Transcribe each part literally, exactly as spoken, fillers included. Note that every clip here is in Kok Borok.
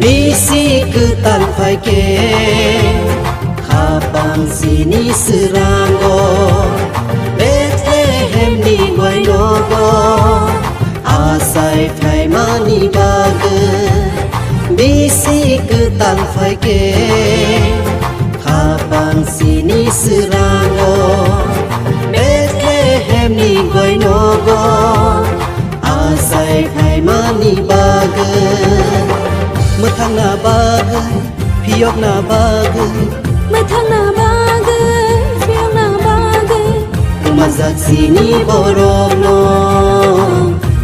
Bisi kwtal phaikhe, khapang sini swrango, Bethlehemni goinogo, achai phaimani bagwi. Bisi kwtal phaikhe, khapang sini swrango, Bethlehemni goinogo, achai phaimani bagwi, mwthangna bagwi, phiyokna bagwi, mwthangna bagwi, phiyokna bagwi, kwmajak sini borokno,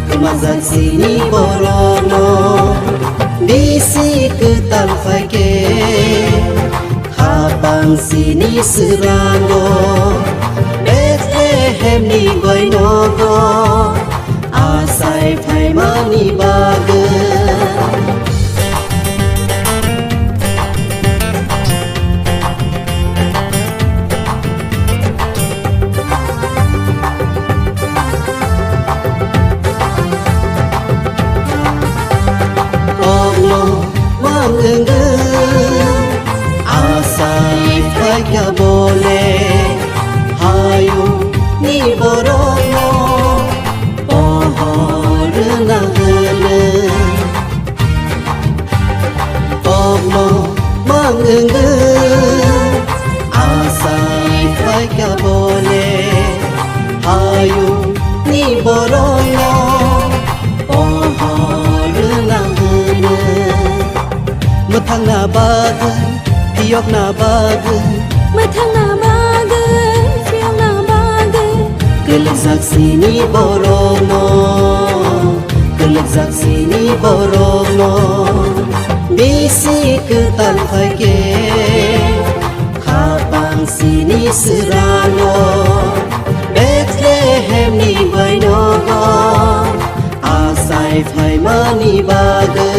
kwmajak sini borokno, bisi kwtal phaikhe, khapang sini swrango, Bethlehemni goinogo, achai phaimani bagwi. Kokno mang wngwi, achai phaikha bole, hayungni borokno pohor rwna hwnwi. Kokno mang wngwi, achai phaikha bole, hayungni borokno pohor rwna hwnwi. Mwthangna bagwi, phiyokna bagwi, mwthangna bagwi, phiyokna bagwi, kwlwkjak sini borokno, kwlwkjak sini borokno, bisi kwtal phaikhe, khapang sini swrango, Bethlehemni goinogo, achai phaimani bagwi.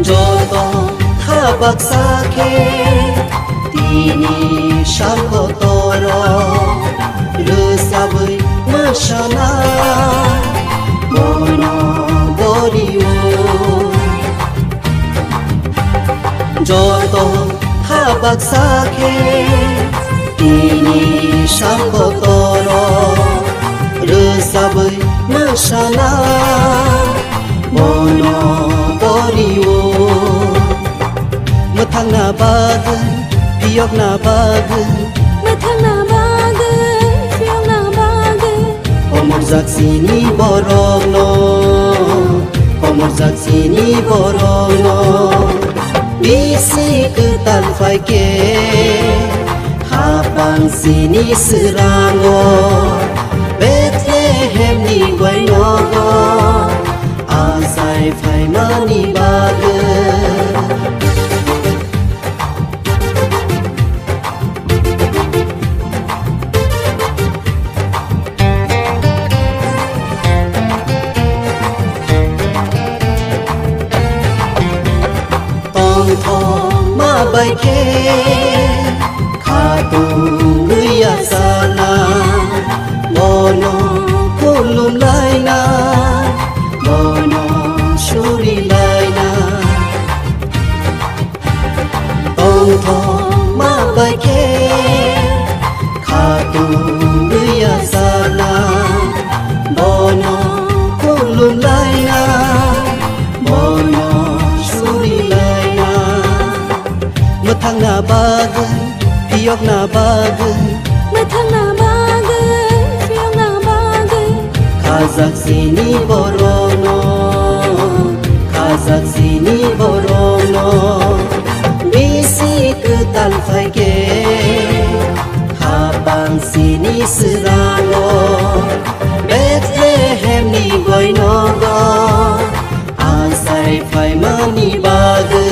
Joto kha baksa khe tini sal kotoro rwchabwi mwsana bono gorio. Joto kha baksa khe tini sal kotoro rwchabwi mwsana bono gorio. Mwthangna bagwi, phiyokna bagwi, mwthangna bagwi, phiyokna bagwi, komorjak sini borokno, komorjak sini borokno, bisi kwtal phaikhe, khapang sini swrango, Bethlehemni goinogo, achai phaimani bagwi. Tongthokma bai khe khatungwi yachana, bono khulumlaina, bono surilaina. Tongthokma bai khe khatungwi yachana, bono khulumlaina, bono surilaina. Mwthangna bagwi, phiyokna bagwi, mwthangna bagwi, phiyokna bagwi, khajak sini borokno, khajak sini borokno, bisi kwtal phaikhe, khapang sini swrango, Bethlehemni goinogo, achai phaimani bagwi.